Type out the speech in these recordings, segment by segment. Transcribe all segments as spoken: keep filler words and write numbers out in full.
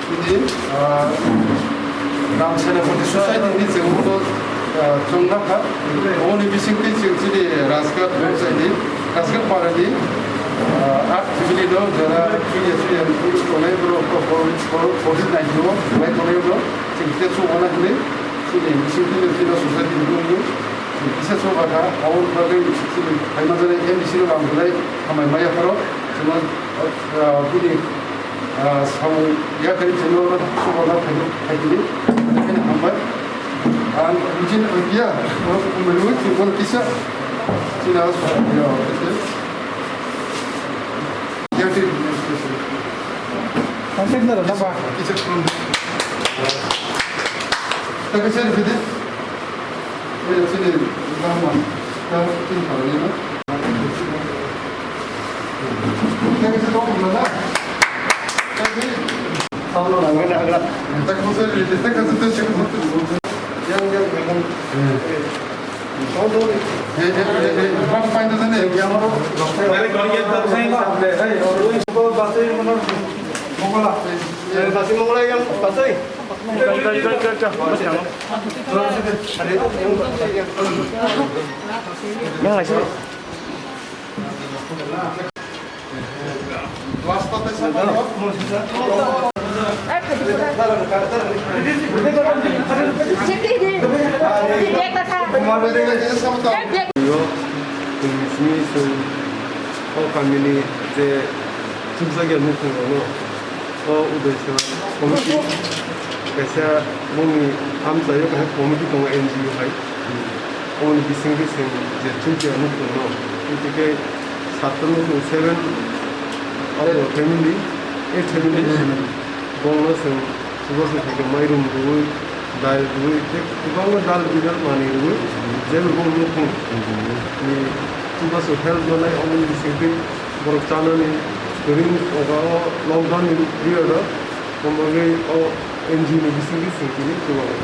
Chini, ah, Ram Senapati Society ni chwng bo, ah, chwng nakha. Oboni bisingtwi chwng chini Rajghat Bonsai ni, Rajghat Para ni, ah, art family no jara chuya chuya tongnai borok ko covid, covid nineteen o bai tongnai borok chwng kisa chwng wana hinwi chini bisingtwi chini society ni borok chwng kisa chwng kha. Aboni bagwi chini phaima jani M D C rok ang belai hambai maya pharo. Chwng, ah, bini Ah, samung yakari chini oro subarna phaidi, phaidi. Khaina hambai. Ang bijin idea, oro kumelu, chibon kisa. China, ya, yakari. Contact na, na ba. Kisa. Kisa, kisa. Basui Mongolai yang basui. Yang lain sih. O kamini je chukjakya nukhungrokno o Udaiswar committee kaisa bongni amchaio kaisa committee tongo N G O hai. Oboni bising bising je chukya nukhungno, tei khe satro nukhung seven of the family, eight family, bongno chwng chubachu theke mairum rwui, dal rwui, tei kwbangma dal bidal manwi rwui, je bo nukhung ni chubachu help rwnai, oboni bisingtwi borok chanani ring, obo lockdown ni period o, omo bagwi o N G O ni bising bising tini chubago.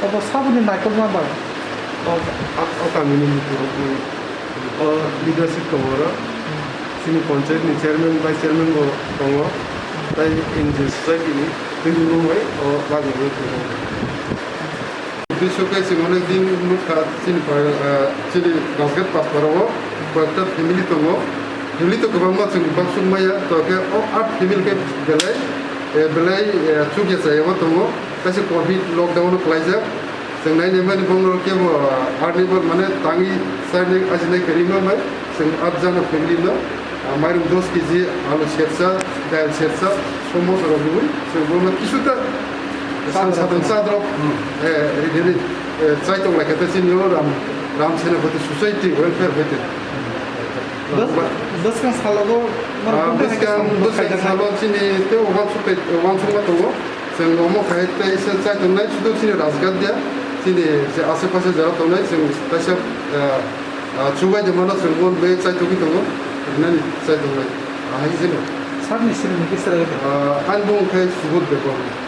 Obo saboni naikolma bai? O, a, o kamini mukhung, o leadership tongo oro. Chini panchayat ni chairman, vice chairman bo tongo. Tai N G O society ni twi nungwi o bagwi tongo. Bisu khe chwng onek din nukha chini pa-, ah, chini Rajghat Paspara o koyekta family tongo. Family to kwbangma chwng baksuk maya, to khe o art family khe belai, eh, belai, eh, chukya chaya o tongo. Kaisa covid lockdown o klaijak. Chwng nainai mani bongno kebo, ah, art ni bo mane tangwi chainai ajinai kwrwi ma bai. Chwng art jana family no, ah, mairum dos kg, alu sersa, dal sersa, somo rok rwui, chwng bono kisuta Sadrok. Sadrok, sadrok, eh, ri, ri, ri, eh, chai tong lai khe chini o Ram, Ram Senapati Society Welfare hoite. Bwskang salogo, ah, bwskang, bwskang salo chini tei uansuk, uansukma tongo. Chwng omo khai tei se chai tongnai, sudu chini Rajghat dia, chini se ashe pashe jora tongnai, chwng kaisa, ah, ah, chubai de mano chwng bon be chai tongwi tongo, rinani chai tongnai. Ahai jeno. Sakni siri ni kisra yaka. Ah, ani bung khai Subodh Debbarma.